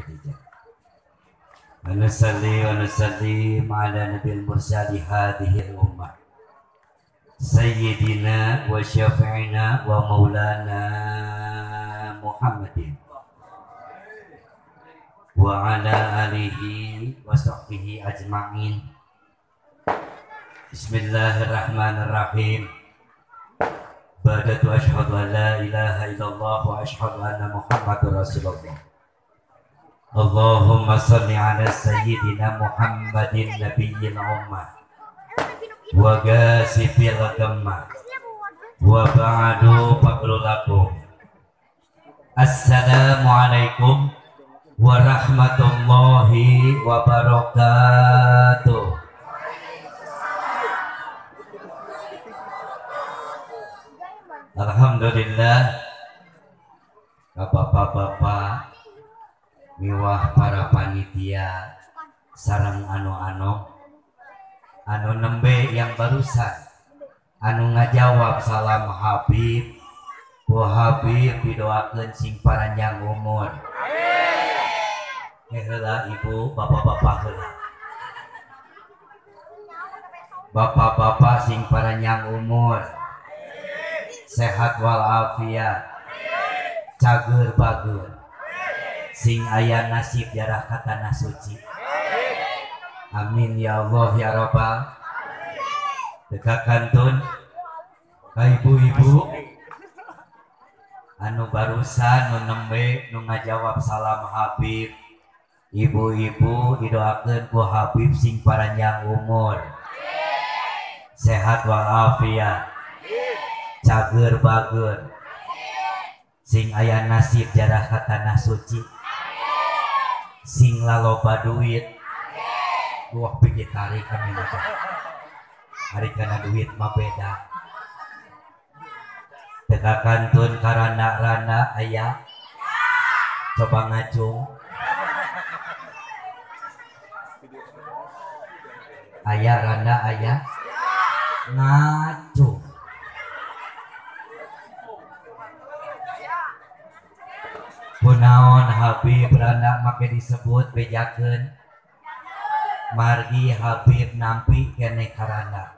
Khadijah. Wa nusalli wa nusallim ala nabil mursali hadhil ummah sayyidina wa syafi'ina wa maulana Muhammadin wa ala alihi wa sahbihi ajma'in. Bismillahirrahmanirrahim. Badatu ashhadu an la ilaha illallah wa ashhadu anna Muhammadar Rasulullah. Allahumma salli ala sayyidina Muhammadin nabiyil ummah wa gasifil ghammah wa ba'du faqlulakum. Assalamualaikum warahmatullahi wabarakatuh. Alhamdulillah, bapak-bapak miwah para panitia sareng anu-anu anu nembe yang barusan anu ngajawab salam Habib, bu Habib didoakeun sing paranjang umur. Heula ibu, bapak-bapak heula. Bapak-bapak sing paranjang umur, sehat walafiat, cager bager, sing aya nasib jarah ka tanah suci. Amin ya Allah ya Rabbal. Teka kantun ka ibu-ibu anu barusan nu nembe nu ngajawab salam Habib. Ibu-ibu didoakeun ku Habib sing paranjang umur, sehat walafiat, cager bager, sing aya nasib jarah ka tanah suci, sing laloba duit. Wah pikir tarik amin aja. Hari kana duit mah beda. Teka kantun karana-rana aya coba ngacung. Aya randa aya ngacung. Kunaon Habib randa make disebut bejakeun margi Habib nampi kene karanda.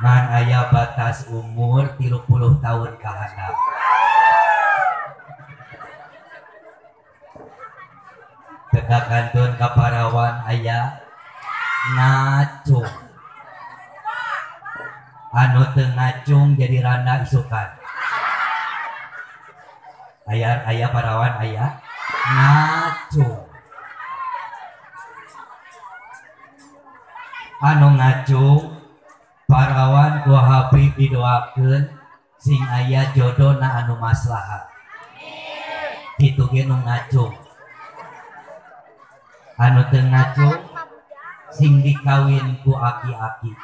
Ngan aya batas umur 30 tahun ka handap. Teka kantun ka parawan aya ngacung. Anu teu ngacung jadi randa isukan. Aya aya parawan aya ngacung. Anu ngacung parawan ku Habib didoakeun sing aya jodona anu maslahat. Kitu ge nu ngacung. Anu teu ngacung sing dikawin ku aki-aki.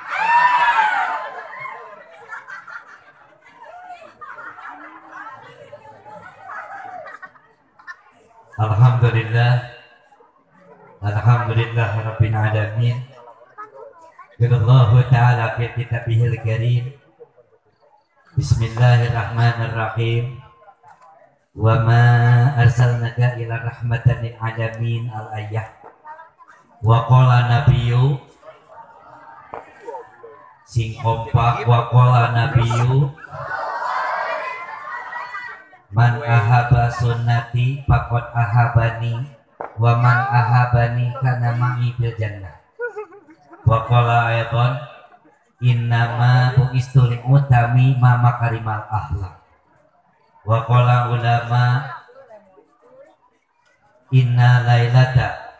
Alhamdulillah, alhamdulillah rabbil alamin. Qala ta'ala fi kitabihil karim. Bismillahirrahmanirrahim. Wa ma arsalnaka ila rahmatan lil alamin al-ayah. Wa qala nabiyyu sing kompak wa qala nabiyyu man ahaba sunnati faqad ahabani wa man ahabani kana ma'i fil jannah. Wa qala aidan innama bu'istu li utami ma makarimal akhlak. Wa qala ulama inna lailata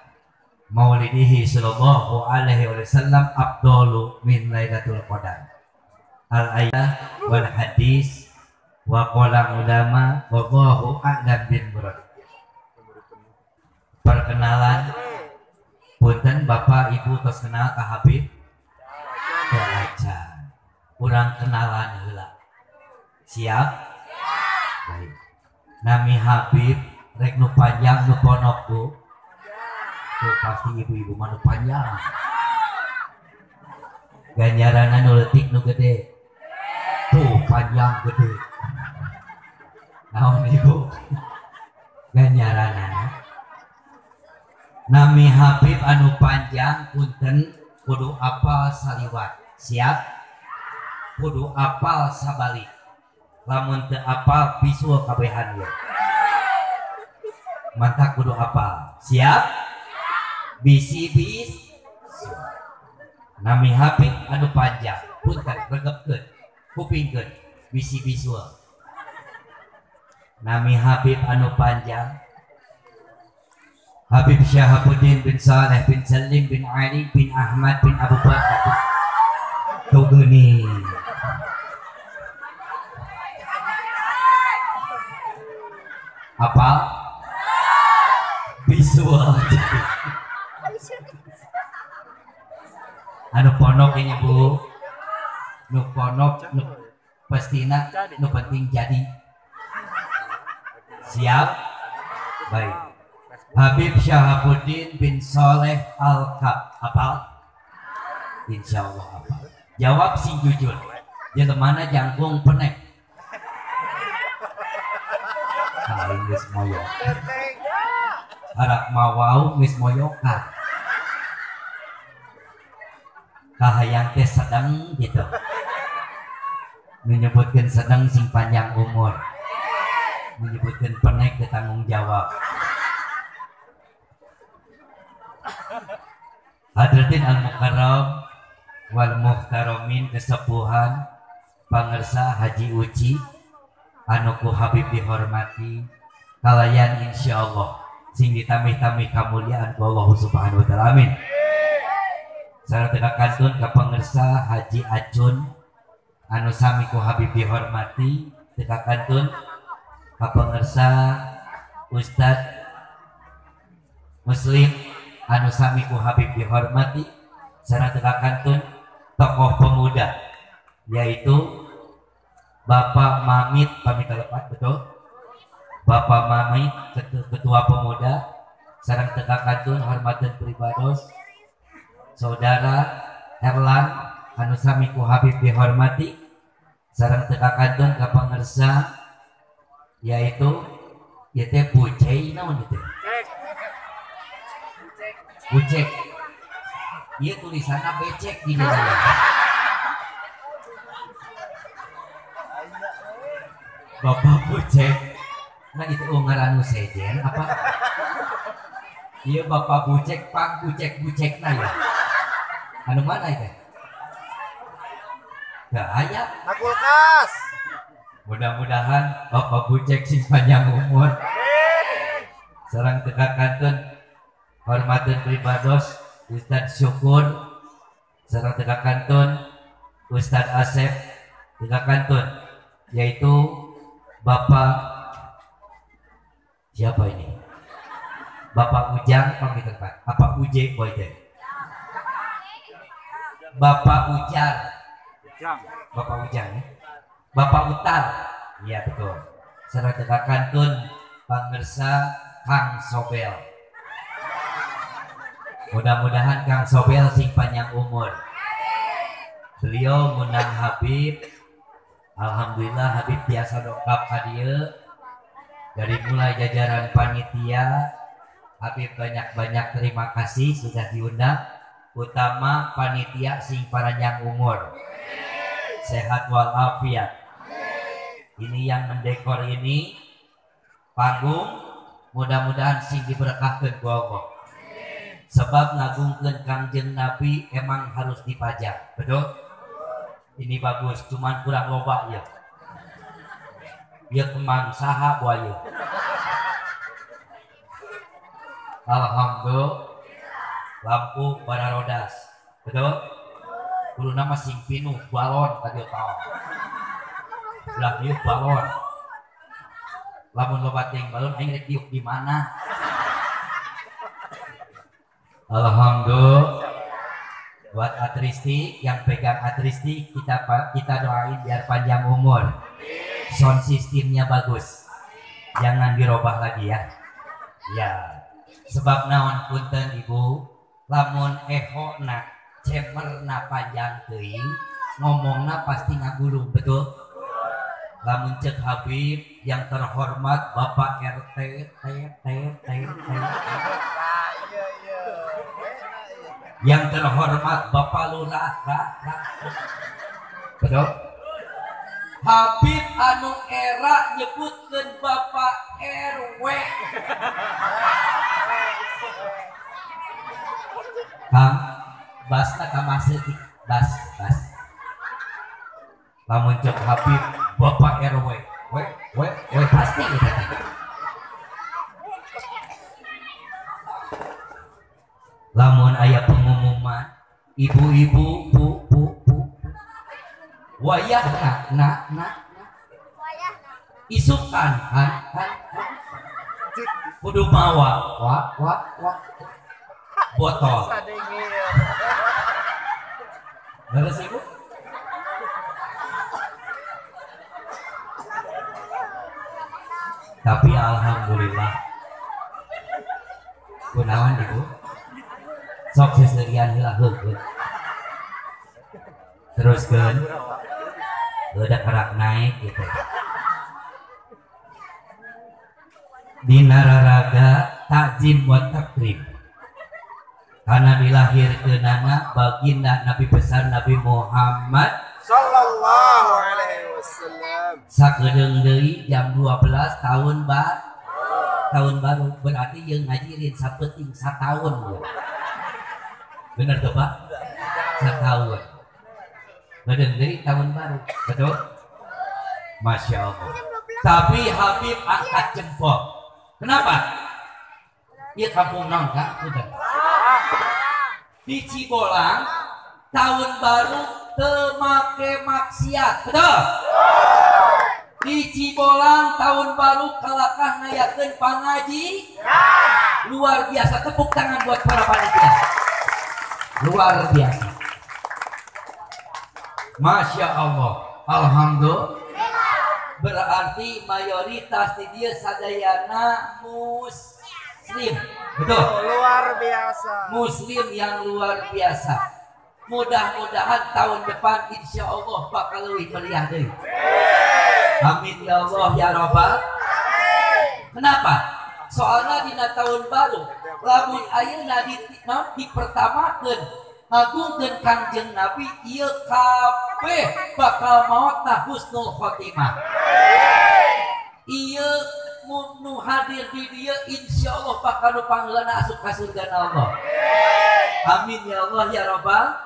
maulidihi sallallahu alaihi wasallam afdalu min lailatul qadar. Al ayah wal hadis wa qala ulama wallahu a'lam bil murad. Perkenalan punten Bapak Ibu tos kenal ka Habib aja. Urang kenalan heula. Siap? Baik. Nami Habib rek nu panjang nu ponok Bu. Tuh pasti ibu-ibu mah nu panjang. Ganjaranna nu leutik nu gede. Tuh panjang gede. Naon ibu ganjaranana nami Habib anu panjang punten kudu apal saliwat siap kudu apal sabalik lamun teu apal bisul kabehan ye mantak kudu apal siap bisi bis nami Habib anu panjang punten regepkeun kupingkeun bisi bisul nami Habib anu panjang Habib Syahabuddin bin Saleh bin Salim bin Ali bin Ahmad bin Abu Bakar Tuguni apa visual anu ponok ini bu nu ponok nu pastina nu penting jadi siap baik Habib Syahabuddin bin Soleh Al-Kab apal? Insya Allah apal. Jawab sing jujur. Jelemana jangkung penek. Aing geus moyok. Harak mawau geus moyokan. Kahayang teh sedang gitu. Menyebutkeun sedang sing panjang umur. Menyebutkeun penek teh tanggung jawab. Hadratin al-mukarram wal muhtaramin kesepuhan pangersa Haji Uci anu ku Habib dihormati kalayan insyaallah sing ditambih-tambih kamuliaan ku Allah Subhanahu wa taala amin. Sareng teu kantun ka pangersa Haji Acun anu sami ku Habib dihormati teu kantun ka pangersa Ustad Muslim anu sami ku Habib dihormati sareng teu kantun tokoh pemuda yaitu Bapak Mamit pamit lepat betul Bapak Mamit ketua pemuda sareng teu kantun hormatan pribados saudara Herlan anu sami ku Habib dihormati sareng teu kantun ka pangersa yaitu ieu teh bucei naon ieu teh Bucek, iya tulisannya becek di dalam. Bapak Bucek, nah itu ngaran nu sejen apa? Iya Bapak Bucek, pang bucek bucek nah ya. Anu mana itu? Gak aya. Kulkas. Mudah-mudahan Bapak Bucek sing panjang umur. Sareng teu kantun hormatan pribados Ustadz Syukur sareng teu kantun Ustadz Asep teu kantun yaitu Bapak siapa ini? Bapak Ujang pamit tempat. Apa Uje boy teh? Bapak Ujar. Bapak Ujang ya. Bapak Utar. Iya betul. Sareng teu kantun pangersa Kang Sobel. Mudah-mudahan Kang Sobel sing panjang umur. Beliau ngundang Habib. Alhamdulillah Habib biasa dongkap ka dieu. Dari mulai jajaran panitia, Habib banyak-banyak terima kasih sudah diundang. Utama panitia sing panjang umur. Sehat walafiat. Ini yang mendekor ini panggung, mudah-mudahan sing diberkahkeun ku Allah. Sebab ngagungkeun Kangjeng Nabi emang harus dipajang, betul? Ini bagus, cuman kurang loba ya. Ya kemang saha buaya. Alhamdulillah, lampu bararodas, betul? Kudu nama sing pinuh balon tadi tau. Belah diuk balon. Lamun loba teuing balon aing rek diuk di mana? Alhamdulillah. Buat Atristi yang pegang Atristi kita doain biar panjang umur. Sound sistemnya bagus. Jangan dirubah lagi ya. Ya. Sebab naon punten Ibu, lamun ehona cemerna panjang teuing, ngomongna pasti ngagulung, betul? Lamun cek Habib yang terhormat Bapak RT T T T T. Yang terhormat Bapak Lurah Ra Ra. Betul? Habib anu era nyebutkeun Bapak RW. Kang, basna ka maseutik, bas bas. Lamun cek Habib Bapak RW, W W W pasti gitu. Lamun aya pengumuman ibu-ibu bu bu bu wayah na na na isukan han han kudu mawa wa wa wa botol. Leres ibu? Tapi alhamdulillah kunaon ibu sok seserian heula heuh teruskeun udah kerak naik gitu. Dina raraga takzim wa takrim karena dilahirkeunana baginda Nabi besar Nabi Muhammad sallallahu alaihi wasallam. Sakedeung deui jam 12 tahun baru. Tahun baru berarti yang ngajirin sapeting sataun. Bener tuh Pak? Sataun. Bener deui tahun baru. Betul? Masya Allah. Tapi Habib angkat jempol. Kenapa? Ieu kampung naon Kak? Udah. Di Cibolang tahun baru temake maksiat, betul? Di Cibolang tahun baru kalakah ngayakeun pangaji luar biasa. Tepuk tangan buat para panitia, luar biasa. Masya Allah, alhamdulillah. Berarti mayoritas di dia sadayana muslim, betul? Luar biasa. Muslim yang luar biasa. Mudah-mudahan tahun depan insya Allah bakal lebih meriah deh. Amin ya Allah ya Rabbal. Kenapa? Soalnya dina tahun baru lamun ayeuna dipertamakeun ngagungkeun Kangjeng Nabi ieu kabeh bakal maot na husnul khotimah. Ieu nu hadir di dieu insya Allah bakal nu pangheulana asup ka surga Allah. Amin ya Allah ya Rabbal.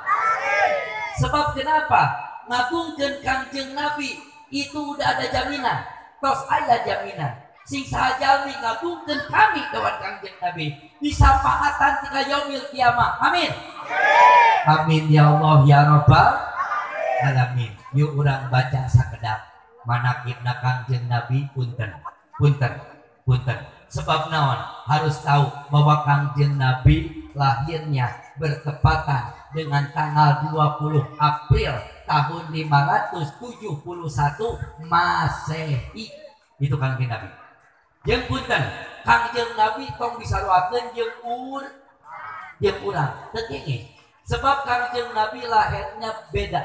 Sebab kenapa? Ngagungkeun Kangjeng Nabi itu udah ada jaminan. Tos aya jaminan. Sing saha jalmi ngagungkeun kami kawan Kangjeng Nabi disapaatan tika yaumil kiamah. Amin. Amin ya Allah ya Rabbal alamin. Yuk urang baca sakedap manakibna Kangjeng Nabi punten. Punten. Punten. Sebab naon? Harus tahu bahwa Kangjeng Nabi lahirnya bertepatan dengan tanggal 20 April tahun 571 Masehi. Itu Kangjeng Nabi. Jeung punten, Kangjeng Nabi tong disaruakeun jeung urang. Teu kenging. Sebab Kangjeng Nabi lahirnya beda.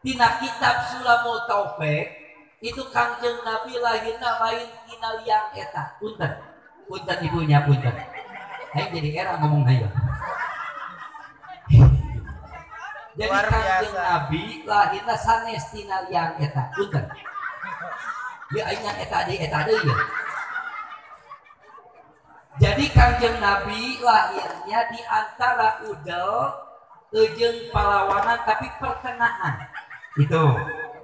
Tina kitab Sulamul Taufik itu Kangjeng Nabi lahirna lain tina liang eta. Punten. Punten ibunya punten. Aing jadi era ngomong aja. Jadi Kangjeng Nabi lahirna sanes tina liang eta. Punten. Dia aing eta deui ya. Jadi Kangjeng Nabi lahirnya di antara Udel jeung Palawangan tapi pertengahan. Itu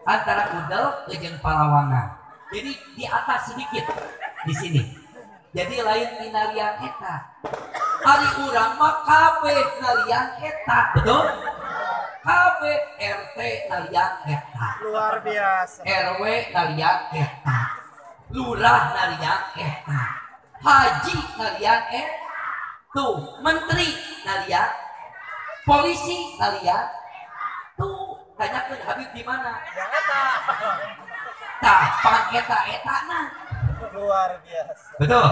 antara Udel jeung Palawangan. Jadi di atas sedikit di sini. Jadi lain tina liang eta. Ari urang mah kabeh naliang eta, betul? Kabeh RT naliang eta. Luar biasa. RW naliang eta. Lurah naliang eta. Haji naliang eta. Tuh, menteri naliang, polisi naliang. Tuh, tanyakeun Habib di mana? Yang eta. Tah, pang eta etana. Luar biasa. Betul.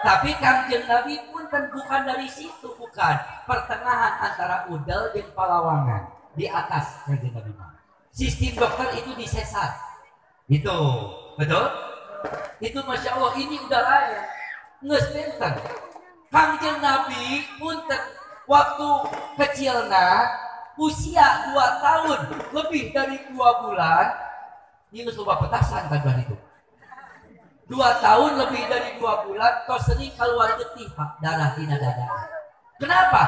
Tapi Kangjeng Nabi pun kan bukan dari situ, bukan. Pertengahan antara Udel dan Palawangan. Di atas Kangjeng Nabi. Sistem dokter itu disesar. Itu betul? Itu Masya Allah, ini udah lain. Nges benten. Kangjeng Nabi punten waktu kecilna usia 2 tahun lebih dari 2 bulan, ini geus loba petasan kan itu. 2 tahun lebih dari 2 bulan tos sering keluar getih Pak, darah dina dada. Kenapa?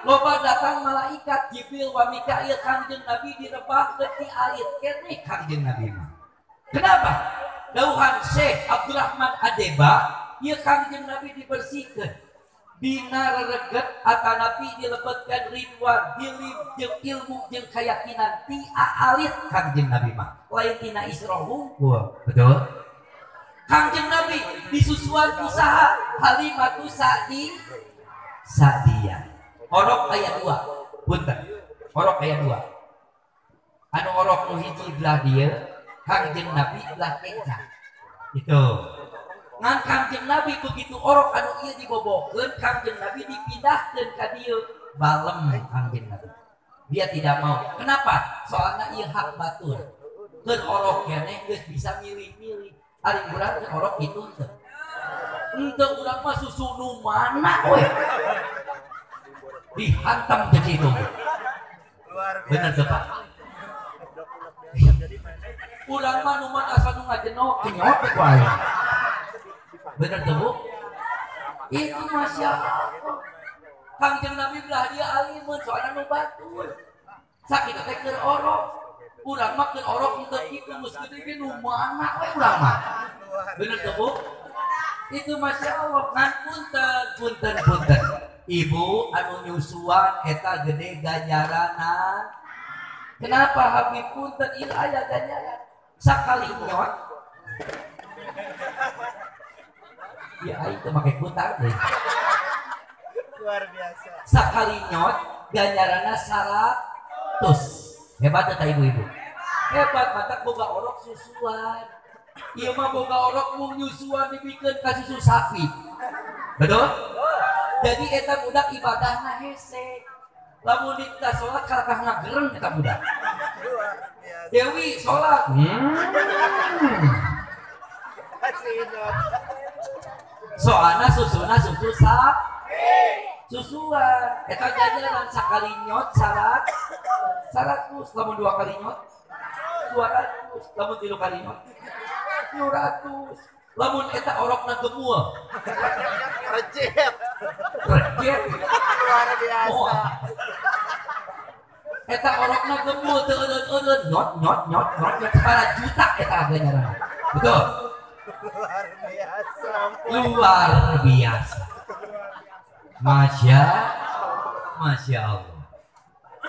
Loba datang malaikat Jibril wa Mikail, Kangjeng Nabi direbah getih alit keneh Kangjeng Nabi mah. Kenapa? Dauhan Syekh Abdurrahman Adeba, ieu Kangjeng Nabi dibersihkeun. Dina rereget atanapi dilebetkan ridwan, hilim jeung ilmu jeung keyakinan ti alit Kangjeng Nabi mah. Lain tina Isra hungkul. Betul? Kangjeng Nabi disusuan usaha Halimatu Sa'di Sa'diyah. Orok aya 2. Punten. Orok aya 2. Anu orok nu hiji belah dieu, Kangjeng Nabi belah kencang. Itu. Ngan Kangjeng Nabi begitu orok anu ieu dibobokeun, Kangjeng Nabi dipindahkeun ka dieu, balem Kangjeng Nabi. Dia tidak mau. Kenapa? Soalnya ieu hak batur. Keur orok keneh geus bisa milih-milih. Ari urang keur orok kitu teu. Henteu urang mah susu nu mana we. Dihantam ke situ. Bener teu Pak? Urang mah nu mana asa nu ngajenok kenyot ku aing. Bener tuh Bu? Itu Masya Allah. Kangjeng Nabi belah dia alimun soalnya nu batur. Sakitu teh keur orok. Urang mah keur orok henteu kitu geus gede ge nu mana we urang mah. Bener tuh Bu? Itu Masya Allah. Ngan punten, punten, punten. Ibu anu nyusuan eta gede ganjaranna. Kenapa Habib punten ieu aya ganjaran? Sakali nyot. Ya aing teu make kutar deh. Luar biasa. Sakali nyot ganjaranna 100. Hebat teh ibu-ibu. Hebat matak boga orok susuan. Ieu mah boga orok mung nyusuan dibikeun ka susu sapi. Betul? Jadi eta budak ibadahna hese. Lamun dita salat kalakah ngagereng eta budak. Dewi salat. Soalna susuna susu sapi. Susuan eta jajanan sakali nyot 100, lamun 2 kali nyot 200, lamun 3 kali nyot 200, lamun eta orokna gemul recet recet luar biasa. Eta orokna gemul teu eureun-eureun nyot nyot nyot nyot sabaraha juta eta ganjaranna. Betul? Luar biasa. Luar biasa. Masya, Masya Allah.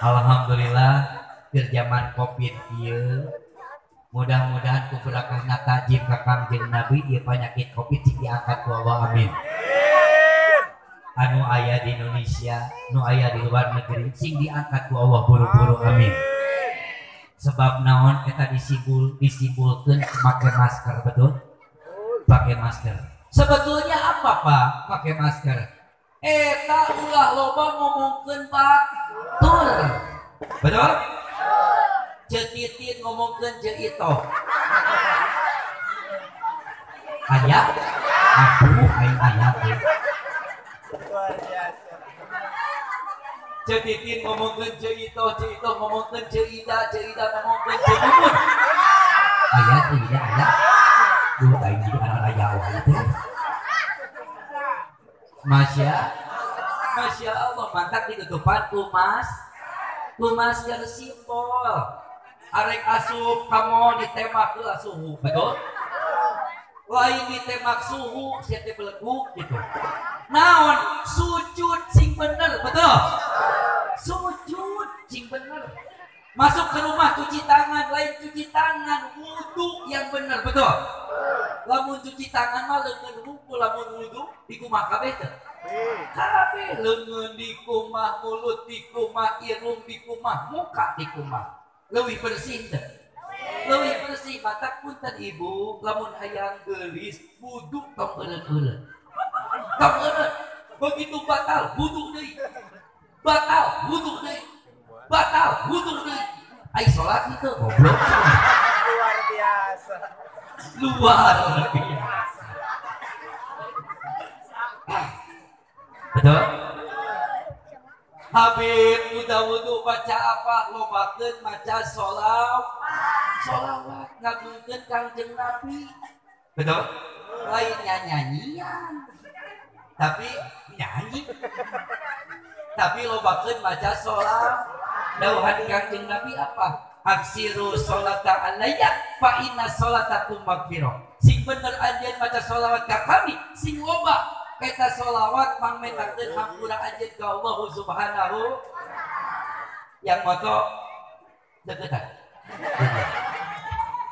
Alhamdulillah keur zaman Covid ieu mudah-mudahan ku berakahna tajim ka Kangjeng Nabi ieu penyakit Covid sing diangkat ku Allah, amin. Anu aya di Indonesia, nu aya di luar negeri sing diangkat ku Allah buru-buru, amin. Sebab naon eta disimpulkeun make masker, betul? Pakai masker. Sebetulnya apa Pak pakai masker? Eta ulah loba ngomongkeun batur. Betul? Ceu Titin ngomongkeun Ceu Itoh. Aya? Aduh, aing aya teh. Luar biasa. Ceu Titin ngomongkeun Ceu Itoh, Ceu Itoh ngomongkeun Ceu Ida, Ceu Ida ngomongkeun Ceu Mumun. Aya teh aya aya. Duh, aing jadi anak aya wae teh. Masya, Masya Allah, mantap ditutupan ku masker simbol. Arek asup kamu ditembak heula suhu, betul? Lain ditembak suhu, sia teh beleguk gitu. Naon? Sujud sing bener, betul? Sujud sing bener. Masuk ke rumah cuci tangan, lain cuci tangan, wudu yang bener, betul? Lamun cuci tangan mah leungeun hungkul, lamun wudu dikumah kabeh teh. Kabeh leungeun dikumah, mulut dikumah, irung dikumah, muka dikumah. Leuwih bersih teh. Leuwih bersih, matak punten ibu, lamun hayang geulis wudu tong eureun-eureun. Tong eureun. Begitu batal wudu deui. Batal wudu deui. Batal wudu deui. Ai salat henteu goblok. Luar biasa. biasa. Luar biasa. Betul? Habib udah wudu baca apa? Lobakeun maca sholawat. Sholawat ngagungkeun Kangjeng Nabi. Betul? Lainnya nyanyian. Tapi nyanyi. Tapi lobakeun maca sholawat. Dawuhan Kangjeng Nabi apa? Aksiru sholata alayya fa inna sholatakum magfirah. Sing bener anjeun maca sholawat ka kami, sing loba eta sholawat mangmetakeun hampura anjeun ka Allah Subhanahu. Yang moto deketan.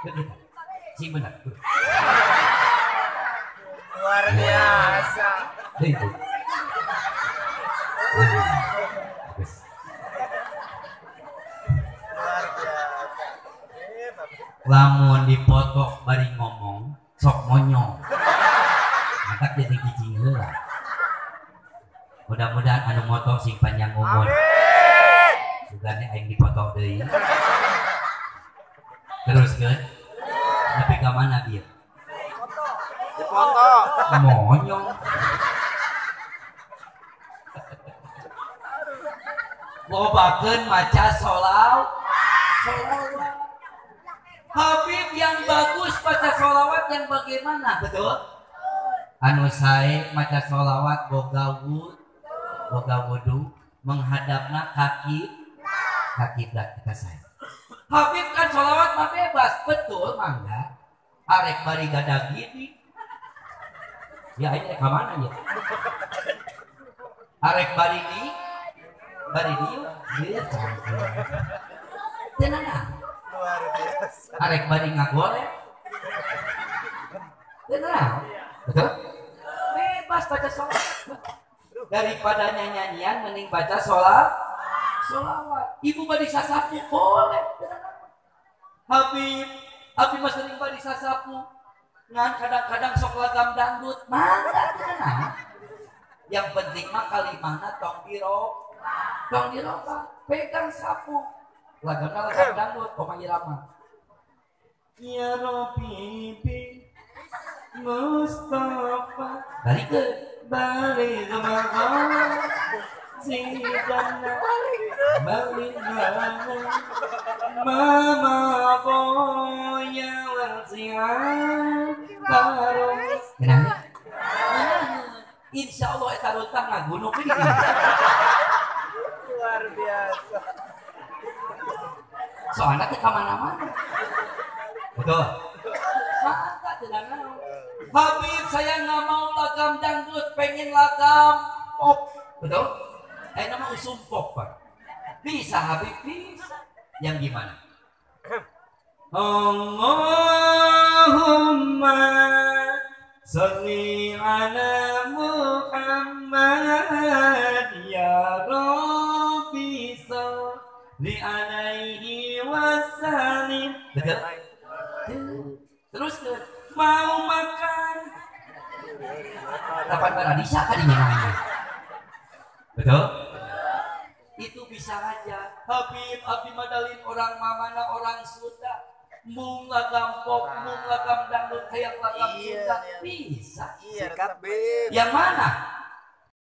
Deketan. Sing bener. Luar biasa. Luar biasa. Lamun dipotok bari ngomong sok monyong. Matak jadi gijing heula. Mudah-mudahan anu moto sing panjang umur. Amin. Sugane aing dipoto deui. Teruskeun. Nepi ka mana bieu? Dipoto. Monyong. Lobakeun maca sholawat. Sholawat. Habib yang bagus baca sholawat yang bagaimana? Betul? Anu sae maca sholawat boga wudu menghadapna kaki kiblat kita sae. Habib kan sholawat mah bebas, betul mangga. Arek bari gadag gini. Ya ini ka mana ya? Arek bari di bari dieu dieu tenang. Luar biasa. Arek bari ngagolek. Tenang. Betul? Bebas baca sholawat. Daripada nyanyian mending baca sholawat. Ibu bari sasapu boleh. Habib, Habib mah sering bari sasapu. Ngan kadang-kadang sok lagam dangdut. Mangga tenang. Yang penting mah kalimahna tong dirobah. Tong dirobah. Pegang sapu. Lagamna lagam dangdut poma irama. Ya Rabbi Mustafa balik ke balik sidana balik mama boya wasi'an baru. Insya Allah eta runtah ngagunung ini. Luar biasa. Soalnya teh ka mana-mana. Betul. Maka tidak mau. Habib saya nggak mau lagam dangdut, pengen lagam pop. Betul? Nama usum pop, Pak. Bisa Habib, bisa. Yang gimana? Allahumma sholli ala Muhammad ya Rabbi sholli alaihi wasallim. Betul? Terus mau makan kapan paradisa kalinya namanya. Betul? Itu bisa aja. Habib, Abi Madalin orang mamana orang Sunda. Mung lagam pop, mung lagam dangdut, kayak lagam Sunda. Bisa. Sikat, Bib. Yang mana?